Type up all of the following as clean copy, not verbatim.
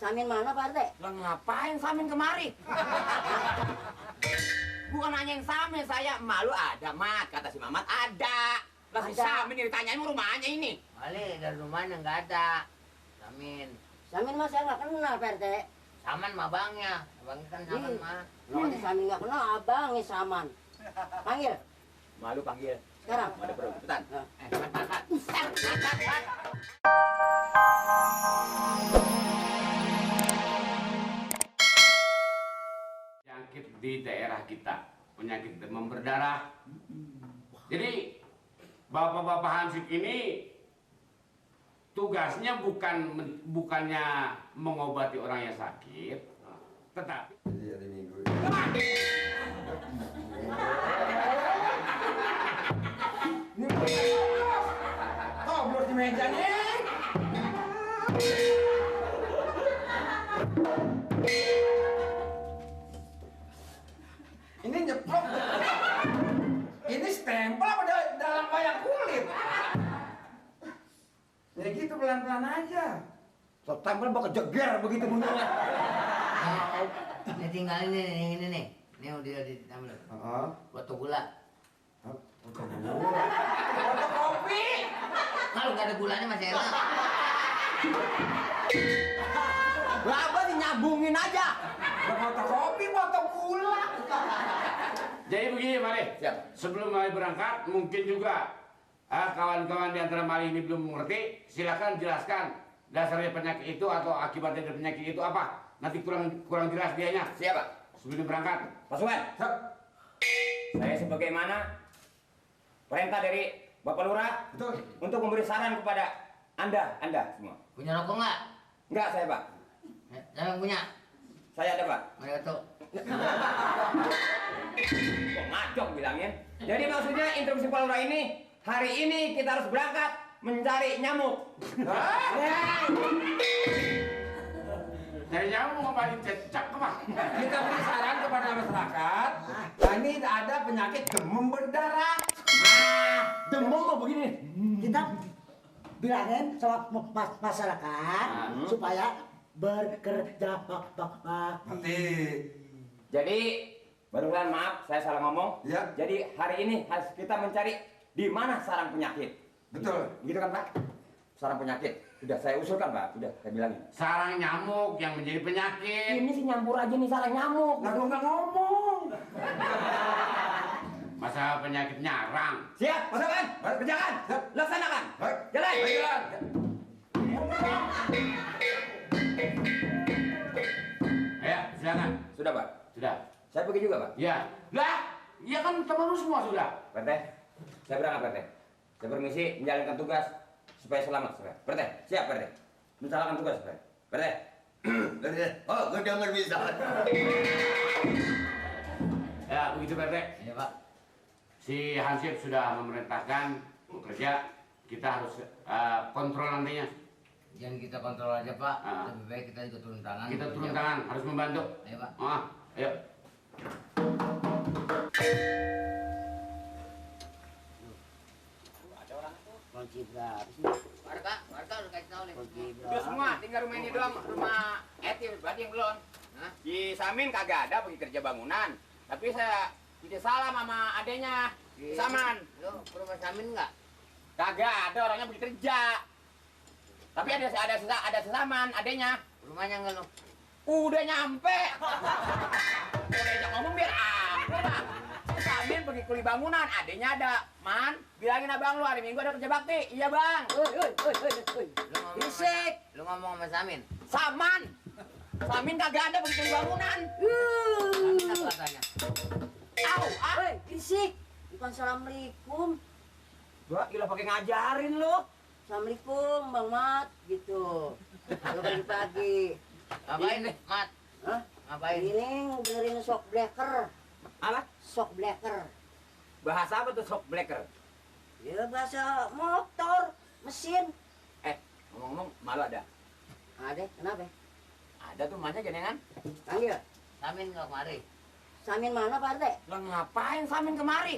Samin mana Pak RT? Lah ngapain Samin kemari? Bukan nanyain Samin, saya malu ada Mat, kata si Mamat ada. Lah si Ada. Samin ditanyain rumahnya ini. Kali dari rumahnya nggak ada. Samin. Samin mah saya nggak kenal Pak RT. Saman mah abangnya. Abangnya kan Saman Ih. mah. Kalau kata Samin nggak kenal, abangnya Saman. Panggil Malu panggil. sekarang. Ada perlu, cepetan. Nah. Penyakit di daerah kita, penyakit demam berdarah. Jadi bapak-bapak Hansip ini tugasnya bukannya mengobati orang yang sakit, tetapi Jadi hari Minggu. Ngobrol di meja nih. Ini nyeplok. Ini stempel apa dalam wayang kulit? Ya gitu pelan-pelan aja. Stempel bakal jeger begitu bunyinya. Ini tinggal ini nih. Ini udah ditambil. Heeh. Foto gula. Kopi. Kalau nggak ada gulanya masih enak. Berapa dinyambungin aja. Foto kopi, foto gula. jadi begini Mari. Siap. Sebelum Mari berangkat, mungkin juga kawan-kawan di antara Mari ini belum mengerti, silakan jelaskan dasarnya penyakit itu atau akibatnya dari penyakit itu apa. Nanti kurang jelas dianya. Siapa? Sebelum berangkat. Pasukan. Saya sebagaimana perintah dari Bapak Lurah Betul. untuk memberi saran kepada Anda semua. Punya rokok nggak? Enggak saya, Pak. Saya yang punya. Saya ada, Pak. Mari tuh. Kok ngacok bilangin. Jadi maksudnya instruksi Pak Lurah ini, hari ini kita harus berangkat mencari nyamuk. Dari jauh mau kembali cecak kemana? Kita beri saran kepada masyarakat. Nah, ini ada penyakit demam berdarah. Demam mau begini. Kita bilangin sama masyarakat supaya bekerja Nanti. Jadi, barusan maaf saya salah ngomong. Ya. Jadi hari ini harus kita mencari di mana sarang penyakit. Betul. Gitu kan, Pak? Sarang penyakit. Sudah saya usulkan, Pak. Sudah saya bilangin. Sarang nyamuk yang menjadi penyakit. Ini sih nyampur aja nih sarang nyamuk. Lah gua nggak ngomong. Masalah penyakit nyarang. Siap, pasukan. Kerjakan. Laksanakan. Baik. Jalan. Baiklah. Ayo, silakan. Sudah, Pak. Sudah. Saya pergi juga, Pak. Ya. Lah, iya kan teman lu semua sudah. Pak RT, saya berangkat, Pak RT. Saya permisi menjalankan tugas supaya selamat, Pak. Pak RT, siap, Pak RT. Menjalankan tugas, Pak RT. Pak RT. Pak RT. Oh, gue denger bisa. Ya, begitu Pak RT. Iya Pak. Si Hansip sudah memerintahkan bekerja. Kita harus kontrol nantinya. Jangan kita kontrol aja Pak. Ah. Lebih baik kita juga turun tangan. Kita turun Bekerja, tangan, harus membantu. Pak. Ayo Pak. Ayo. kunci berapa sih? Warga udah kasih tahu nih. Kunci Udah berapa? semua, tinggal rumah ini doang, rumah Eti, berarti yang belum. Hah? Si Samin kagak ada pergi kerja bangunan. Tapi saya tidak salah sama adenya, si Saman. Lo ke rumah Samin nggak? Kagak ada orangnya pergi kerja. Tapi ada sesaman adenya. Rumahnya nggak lo? Udah nyampe. Udah ajak ngomong biar apa, Pak. Si Samin pergi kuli bangunan, adenya ada. Man, bilangin abang lu hari Minggu ada kerja bakti. Iya, Bang. Oi. Lo ngomong Fisik. Lo ngomong sama Samin. Saman. Samin kagak ada pergi kuli bangunan. Samin apa katanya? Au, ah. Woi, fisik. Bukan assalamualaikum. Gua gila pakai ngajarin lu. Assalamualaikum Bang Mat gitu. Kalau pagi-pagi. Ngapain nih, Mat? Hah? Ngapain? Ini benerin shock breaker. Apa? Shock breaker. Bahasa apa tuh shock breaker? Ya bahasa motor, mesin. Ngomong-ngomong, malu ada. Ada, kenapa? Ada tuh mana jenengan? Panggil. Samin nggak kemari. Samin mana Pak RT? Lah ngapain Samin kemari?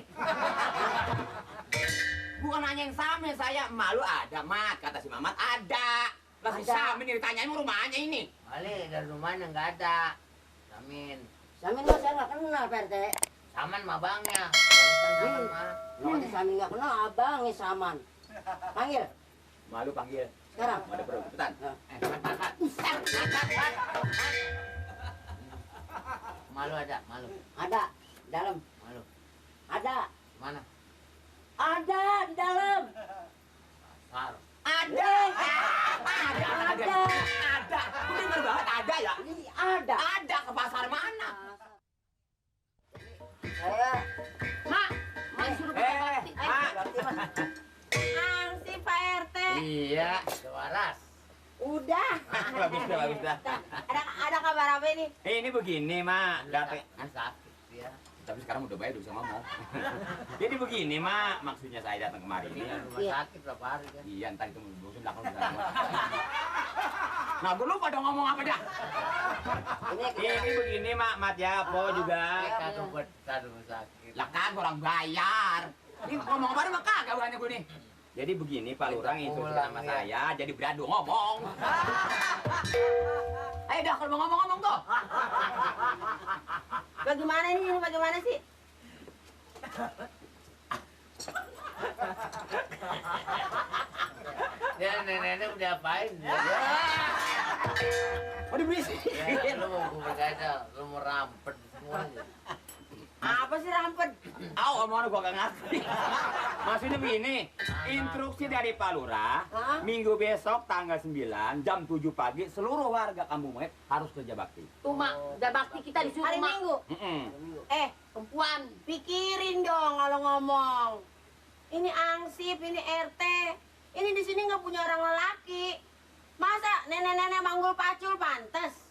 Bukan nanyain Samin, saya malu ada Mat, kata si Mamat ada. Lah si Ada. Samin yang ditanyain mau rumahnya ini. Kali dari rumahnya nggak ada. Samin. Samin mah saya nggak kenal Pak RT. Saman mah abangnya. Bukan Saman mah. Kalau kata Samin nggak kenal, abangnya Saman. Panggil Malu panggil. sekarang. Ada perlu cepetan. Nah. Malu ada, malu. Ada dalam. Malu. Ada. Mana? Ada di dalam. Sar. Ada. Ada. Ada. Bener banget ada ya. Ini ada. Ada ke pasar mana? Saya Mak, Mak suruh ke bakti. Mak. berarti Mas. Angsi Pak RT. Iya. Waras. Udah. Bagus dah, bagus dah. Ada kabar apa ini? Ini begini, Mak. Dati. Sakit dia. Tapi sekarang udah baik, udah bisa ngomong. Jadi begini, Mak. Maksudnya saya datang kemari ini. Ini rumah Iya. sakit berapa hari kan? Iya, ntar itu bosan belakang bisa. Nah, gue lupa dong ngomong apa dah. Ini begini, Mak ya, Po juga. Kagak betah rumah sakit. Lah kan orang bayar. Ini ngomong apa mah kagak banyak gue nih. Jadi begini, Pak Lurah instruksi Pulang, sama ya. saya, jadi beradu ngomong. Ayo dah kalau mau ngomong-ngomong tuh. Bagaimana ini bagaimana sih? Ya nenek udah apain? Waduh berisik. Ya, lu mau bergadang, lu mau rampet semuanya. Apa sih rampet? Aw, omongan gua gak ngerti. Maksudnya begini, instruksi dari Pak Lurah, Hah? minggu besok tanggal 9 jam 7 pagi seluruh warga Kampung Monyet harus kerja bakti. Tuh Mak, udah bakti kita disuruh Hari Mak. Minggu. Mm-mm. Perempuan, pikirin dong kalau ngomong. Ini Angsip, ini RT. Ini di sini nggak punya orang lelaki. Masa nenek-nenek manggul pacul pantes?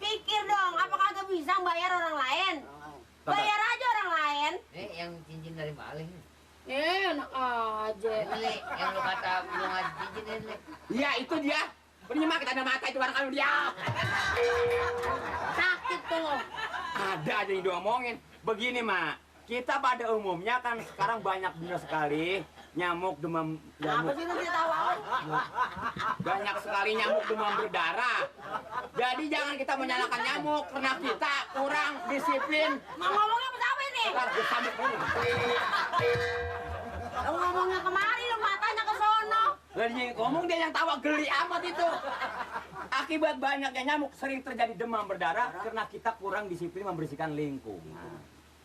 Pikir dong, apa kagak bisa bayar orang lain? Bayar aja orang lain. Nih yang cincin dari maling. Enak aja. Ini yang lu kata lu ngasih cincin ini. Iya, itu dia. Penyimak kita ada mata itu barang kalau dia. Sakit tuh. Ada aja yang diomongin. Begini, Mak. Kita pada umumnya kan sekarang banyak benar sekali nyamuk demam Apa nyamuk. sih lu tidak tahu? Banyak sekali nyamuk demam berdarah. Jadi jangan kita menyalahkan nyamuk karena kita kurang disiplin. Mau ngomongnya apa apa ini? Ntar gue sambut dulu. Lu ngomongnya kemari, lu matanya ke sono. Lagi ngomong dia yang tawa geli amat itu. Akibat banyaknya nyamuk sering terjadi demam berdarah karena kita kurang disiplin membersihkan lingkungan.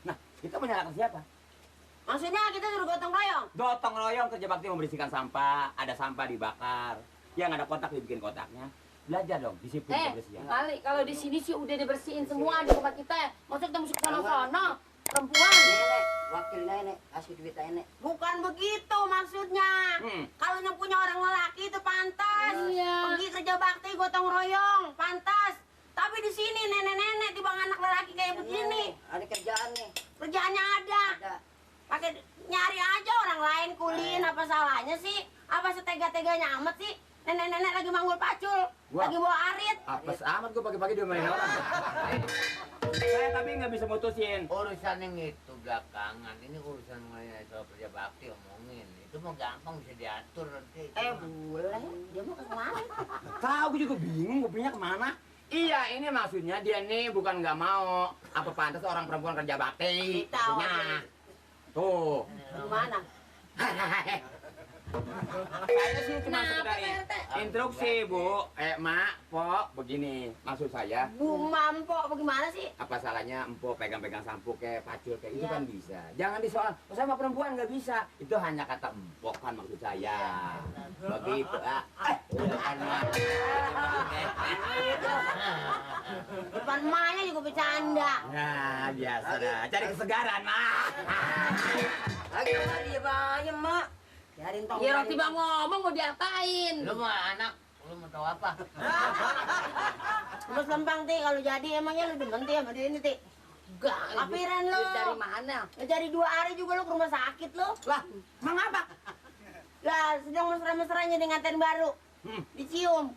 Nah, kita menyalahkan siapa? Maksudnya kita suruh gotong royong? Gotong royong kerja bakti membersihkan sampah, ada sampah dibakar. Yang ada kotak dibikin kotaknya. Belajar dong disiplin kebersihan. Kali kalau di sini sih udah dibersihin semua di tempat kita. Maksud kita mesti sono-sono. Perempuan. Nenek, wakil nenek, kasih duit nenek. Bukan begitu maksudnya. Kalau yang punya orang lelaki itu pantas. Pergi kerja bakti gotong royong, pantas. Tapi di sini nenek-nenek tiba anak lelaki kayak begini. Ada kerjaan nih. Kerjaannya ada. Ada. Pakai nyari aja orang lain kulin, apa salahnya sih? Apa setega-teganya amat sih? Nenek-nenek lagi manggul pacul, Wah. lagi bawa arit. Apes amat gue pagi-pagi diomelin orang. Saya tapi nggak bisa mutusin. Urusan yang itu belakangan, ini urusan mengenai soal kerja bakti omongin. Itu mah gampang bisa diatur nanti. Boleh, dia mau ke kemana? Tahu gue juga bingung gue punya kemana. Iya ini maksudnya dia nih bukan nggak mau. Apa pantas orang perempuan kerja bakti? Tahu. Maksudnya. Tuh. Gimana? Saya sih cuma sekedar instruksi Bu, Mak, Pok, begini maksud saya. Bu Mampo bagaimana sih? Apa salahnya empok pegang-pegang sampo kayak pacul kayak itu Iya. kan bisa. Jangan disoal, oh, sama perempuan nggak bisa. Itu hanya kata empok kan maksud saya. Begitu, Depan emaknya juga bercanda. Nah, biasa dah. Cari kesegaran, Mak. Lagi kemari ya bayam, Mak. Biarin tong. Ya orang tiba ngomong mau diapain? Lu mah anak, lu mau tahu apa? Mas Lempang Ti, kalau jadi emangnya lu demen Ti sama dia ini Ti? Enggak, apiran lu. Dari mana? Ya, jadi 2 hari juga lu ke rumah sakit lu. Lah, emang apa? Lah, sedang mesra-mesranya dengan ten baru. Dicium.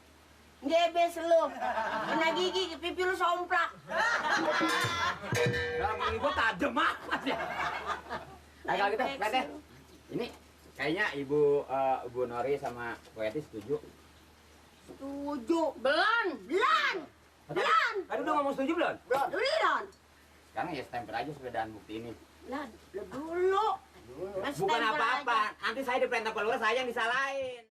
Gebes lu. Kena gigi, pipi lu somplak. Dalam ini gua tajam amat ya. Nah, kalau gitu, lihat deh. Ini Kayaknya Ibu Nori sama Bu Eti setuju. Setuju. Belum. Tadi udah ngomong setuju belum? Belum. Sekarang ya stempel aja sepedaan bukti ini. Lah, dulu. Mas Bukan stempel apa-apa, aja. nanti saya diperintah keluar saya yang disalahin.